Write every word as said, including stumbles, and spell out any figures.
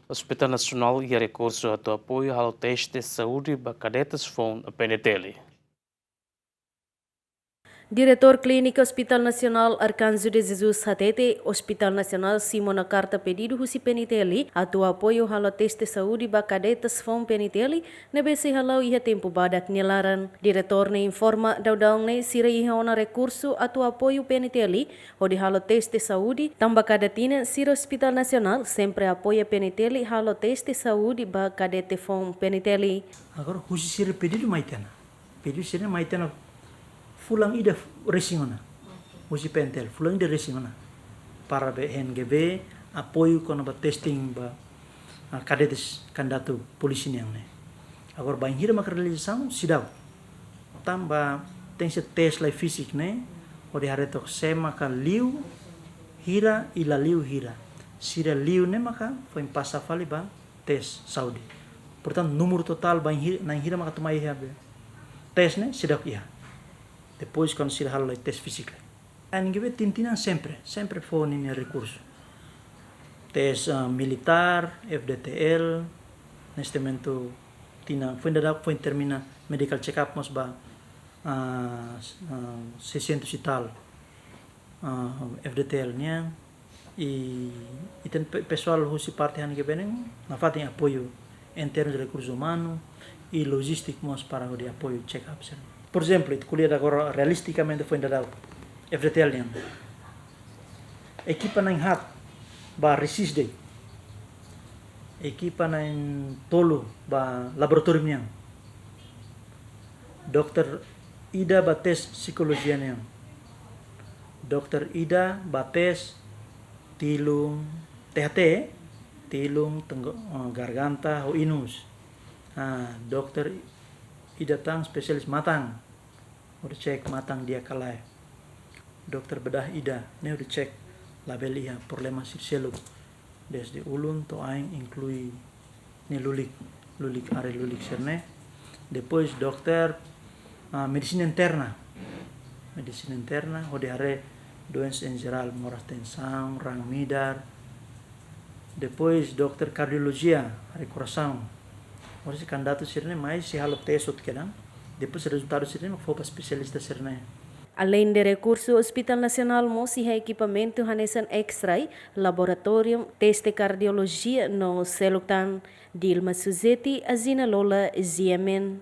Hospital Nasionál iha rekursu atu apoiu halo teste saúde ba kadetes foun P N T L. Diretór Klínika Hospital Nasionál Arcanjo de Jesus hatete, Hospital Nasionál simu ona karta pedidu husi P N T L atu apoiu halo teste saúde ba kadetes foun P N T L ne'ebé sei hala'o iha tempu badak nia laran. Diretór ne'e informa daudaun ne'e sira iha ona rekursu atu apoiu P N T L hodi halo teste saúde, tanba kada tinan sira Hospital Nasionál sempre apoia P N T L halo teste saúde ba kadete foun P N T L. Agora, husi sira pedidu mai tiha ona. Pedidu sira mai tiha ona fulan ida resin ona. Husi P N T L, fulan ida resin ona. Para be H N G B apoiu kona-ba testing ba, ah, kadetes kandidatu polísia nian ne'e. Agora, bainhira maka realizasaun, seidauk. Tanba tenke ser tes lai fisik ne'e, hodi haree took sé maka liu hira i la liu hira. Sira liu ne'e maka foin pasa fali ba tes saúde. Portantu, númeru totál bainhira, na'in hira maka tama iha be tes ne'e, seidauk iha. Depois, kuandu sira halo lai tes fisik lai. H N G B tinan-tinan sempre, sempre fó ninia rekursu. Tes, ah, militár, F D T L, neste momentu tinan, foin daudauk foin termina medical check-up mós ba, ah, s-, ah, seiscentos e tal, ah, F D T L nian. I, i tan pe-, pesoál husi parte H N G B ne'e nafatin apoiu em termos de recurso humano e logístico mós para hodi apoiu check-up sira. Por ezemplu, ita ko'alia agora realistikamente foin daudauk F D T L nian. Ekipa na'in haat ba resis de'it. Ekipa na'in tolu ba laboratóriu nian. Dokter ida ba tes psikolojia nian. Dokter ida ba tes tilun T H T, tilun, tenggo-, eh, garganta ho inus. Ah, dokter ida tan spesialis matan. Hodi cek matan di'ak ka lae. Dokter bedah ida, ne'e hodi cek labele iha problema sira seluk. Desde ulun to'o ain, inklui nia lulik, lulik, área lulik sira-ne'e. Depois dokter, ah, medisina interna. Medisina interna, hodi haree doensa em geral, moras tensaun, raan midar. Depois dokter kardiolojia, haree korasaun. Moris kandidatu sira-ne'e mai sei halo tes hotu kedan. Depois rezultadu sira-ne'e mak fó ba espesialista sira-ne'e. Aleinde rekursu, Hospital Nasionál mós iha ekipamentu hanesan X-ray, laboratóriu, teste kardiolojia no seluk tan. Dilma Suzeti, Azina Lola, G M N.